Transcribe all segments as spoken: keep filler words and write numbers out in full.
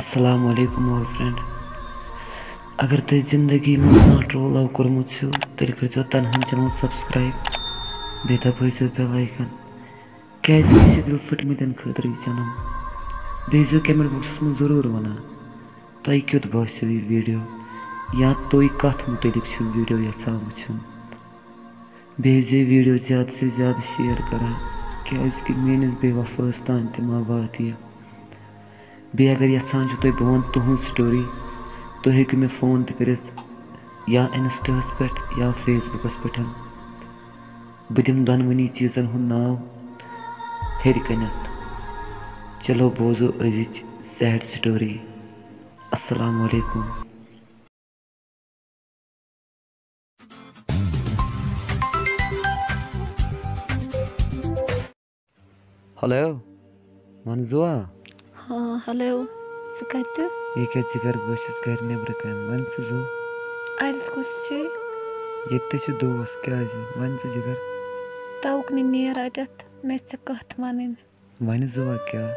السلام علیکم all friend۔ اگر تۄہہِ زندگی منٛز کانٛہہ true love کوٚرمُت چھُو، تیٚلہِ کٔرۍزیو تنہن channel subscribe، بیٚیہِ دبٲیزیو bell icon۔ کیٛازِ کہِ یہِ چھِ دِل پھٕٹمٕتٮ۪ن خٲطرٕ یہِ channel۔ بیٚیہِ ٲسۍزیو comment boxس منٛز ضروٗر وَنان، تۄہہِ کیُتھ باسیو یہِ video یا تُہۍ کَتھ مُتعلِق چھِو video یَژھان وٕچھُن۔ بیٚیہِ ٲسۍزیو video زیادٕ سے زیادٕ share کران، کیٛازِ کہِ میٛٲنِس بے وفٲہَس تام تہِ ما واتہِ یہِ۔ بیٚیہِ اگر یژھان چھِو تُہۍ بہٕ وَنہٕ تُہٕنٛز story، تُہۍ ہیٚکِو مےٚ phone تہِ کٔرِتھ، یا Instaہَس پٮ۪ٹھ یا Facebookس پٮ۪ٹھ۔ بہٕ دِمہٕ دۄنوٕنی چیٖزَن ہُنٛد ناو ہیٚرِ کَنٮ۪تھ۔ چلو بوزو أزِچ sad story۔ السلام علیکم۔ ہیلو، منظوا۔ ہاں، ہیلو، ژٕ کَتہِ؟ یہِ کیٛاہ جِگر، بہٕ چھُس گَرِ نیٚبرٕ کَنہِ، وَن ژٕ زُو۔ اَتہِ کُس چھُے؟ ییٚتہِ تہِ چھُ دوس، کیٛازِ؟ وَن ژٕ جِگر۔ توکُنٕے نیر اَتٮ۪تھ، مےٚ چھِ ژےٚ کَتھ وَنٕنۍ۔ وَنہِ زُوا کیٛاہ؟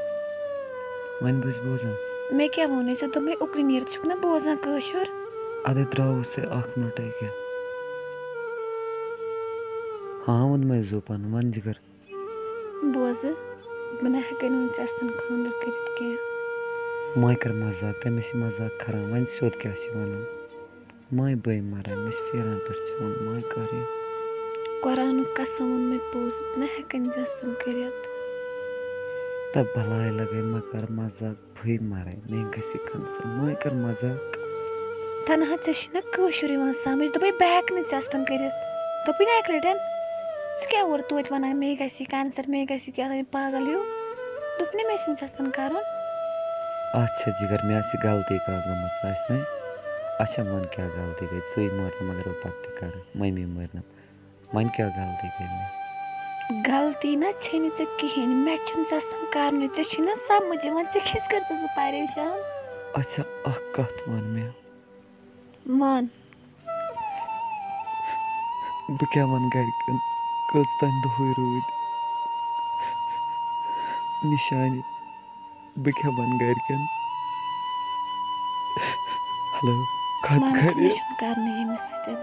وَنہِ بہٕ چھُس بوزان۔ مےٚ کیٛاہ ووٚنُے ژےٚ؟ دوٚپمَے اُکنٕے نیر، ژٕ چھُکھ نہ بوزان کٲشُر؟ اَدَے ترٛاوُس ہے اَکھ مِنَٹ أکیٛاہ۔ ہاں، ووٚنمَے زُو پَنُن، وَن جِگر۔ بوزٕ، بہٕ نہ ہٮ۪کَے نہٕ وۄنۍ ژےٚ سۭتۍ خانٛدر کٔرِتھ کینٛہہ۔ ماے کَر مزاق، تٔمِس چھِ مزاق کھران، وۄنۍ سیوٚد کیٛاہ چھِ وَنُن؟ ماے بٔے مَران، مےٚ چھِ پھیران پٮ۪ٹھ چون، ماے کَر یہِ۔ قرآنُک قسم ووٚن مےٚ پوٚز، نہ ہٮ۪کَے نہٕ ژےٚ سۭتۍ کٔرِتھ۔ تہٕ بَلاے لَگَے، مہ کَر مزاق۔ بھٕے مَرَے، مےٚ گژھِ کَنسَر، مہ کَر مزاق۔ تنہا ژےٚ چھُے نہ کٲشُر یِوان سمجھ، دوٚپمَے بہٕ ہٮ۪کہٕ نہٕ ژےٚ سۭتۍ کٔرِتھ۔ دوٚپُے نہ اَکہِ لَٹٮ۪ن، ژٕ کیٛاہ اورٕ توتہِ وَنان مے گژھِ کینسر، مے گژھِ کیٛاہ تام پاگل ہیوٗ؟ دوٚپُے نہ مےٚ چھُنہٕ ژےٚ سۭتۍ کَرُن۔ اچھا جِگر، مےٚ آسہِ غلطی کانٛہہ گٔمٕژ آسہِ نے۔ اچھا وَن کیٛاہ غلطی گٔے، ژٕے مٲرنہٕ مگر بہٕ پَتہٕ تہِ کَرٕ، مٔمی مٲرنہٕ۔ وۄنۍ کیٛاہ غلطی گٔے مےٚ؟ غلطی نہ چھے نہٕ ژےٚ کِہیٖنۍ، مےٚ چھُنہٕ ژےٚ سۭتۍ کَرنُے، ژےٚ چھُے نہ سَمٕجھ یِوان، ژےٚ کِتھ کٔنۍ چھَس بہٕ پریشان؟ اچھا، اَکھ کَتھ وَن مےٚ۔ وَن۔ بہٕ کیٛاہ وَنہٕ گَرِکٮ۪ن؟ کٔژ تام دۄہٕے روٗدۍ نِشانہِ۔ بہٕ کیٛاہ وَنہٕ گَرِکٮ۪ن؟ ہیلو، کَتھ وَن، کَرِ؟ مےٚ چھُنہٕ کَرنٕے ییٚمِس سۭتۍ۔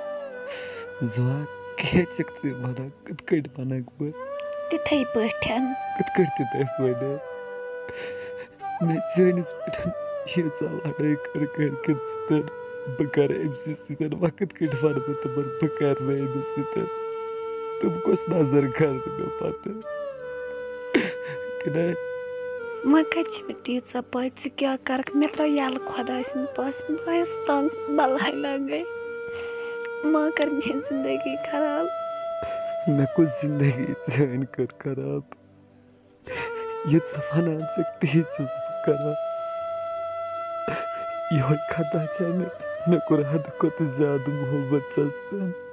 زُوا، کیٛاہ چھَکھ ژٕ وَنان؟ کِتھ کٔنۍ وَنَکھ بہٕ؟ تِتھَے پٲٹھۍ۔ کِتھ کٔنۍ تِتھَے پٲٹھۍ؟ مےٚ چٲنِس پٮ۪ٹھ ییٖژاہ لَڑٲے کٔر گَرِکٮ۪ن سۭتۍ، بہٕ کَرٕ أمۍ سٕنٛدِ سۭتۍ وۄنۍ کِتھ کٔنۍ وَنہٕ بہٕ تِمَن، بہٕ کَرٕ نہٕ أمِس سۭتۍ؟ تِم کۄس نظر کھارن مےٚ پَتہٕ؟ کِنہٕ وۄنۍ کَتہِ چھِ مےٚ تیٖژاہ پَے، ژٕ کیٛاہ کَرَکھ؟ مےٚ ترٛاو یَلہٕ خۄداے سٕنٛدِ پاسہٕ، بہٕ آیَس تنٛگ، بَلاے لَگے۔ ما کَر میٛٲنۍ زِندگی خراب۔ مےٚ کُس زِندگی چٲنۍ کٔر خراب؟ یہِ ژٕ وَنان چھَکھ، تی چھُس بہٕ کَران۔ یِہوٚے خطا چھا مےٚ؟ مےٚ کوٚر حدٕ کھۄتہٕ زیادٕ محبت ژےٚ سۭتۍ۔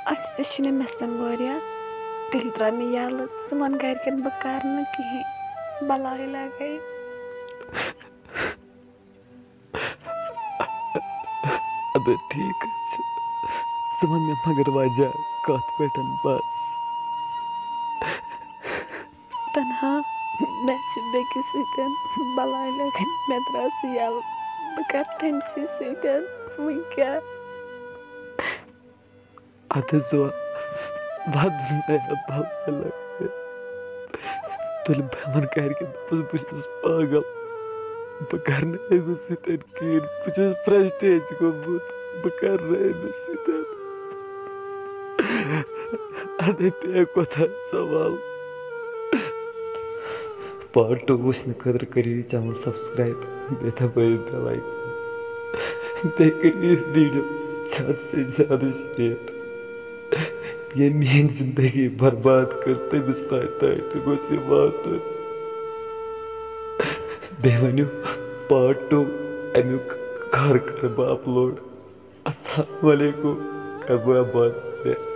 اَچھا، ژےٚ چھُے نہٕ مےٚ سۭتۍ واریاہ، تیٚلہِ ترٛاو مےٚ یَلہٕ، ژٕ وَن گَرِکٮ۪ن بہٕ کَرٕ نہٕ کِہیٖنۍ، بَلاے لَگے۔ اَدٕ ٹھیٖک حظ چھُ، ژٕ وَن مےٚ مگر وجہ کَتھ پٮ۪ٹھ بَس۔ تنہا، مےٚ چھِ بیٚکِس سۭتۍ بَلاے لَگٕنۍ، مےٚ درٛاو سُہ یَلہٕ، بہٕ کَرٕ تٔمۍ سٕے سۭتۍ وۄنۍ کیٛاہ؟ اَدٕ زُوا، وَدُن مےٚ بَلاے لَگٕنۍ۔ تُلہِ بہٕ یِمَن گَرِکٮ۪ن دوٚپُس، بہٕ چھُس پاگل، بہٕ کَرٕ نہٕ أمِس سۭتۍ کِہیٖنۍ، بہٕ چھُس فرسٹریٹ گوٚمُت، بہٕ کَرٕ نہٕ أمِس سۭتۍ۔ اَدٕ پیٚیہِ کوتاہ سوال۔ پارٹ ٹوٗ وٕچھنہٕ خٲطرٕ کٔرِو یہِ چینل سبسکرایب، بیٚیہِ دبٲیِو بیل آیکن۔ بیٚیہِ کٔرِو یہِ ویٖڈیو زیادٕ سے زیادٕ شِیر۔ ییٚمۍ میٛٲنۍ زندگی برباد کٔر، تٔمِس تام تام تہِ گوٚژھ یہِ واتُن۔ بیٚیہِ ؤنِو پارٹ ٹوٗ اَمیُک کر کَرٕ بہٕ اپلوڈ۔ السلام علیکم، کَرٕ بہٕ بنٛد۔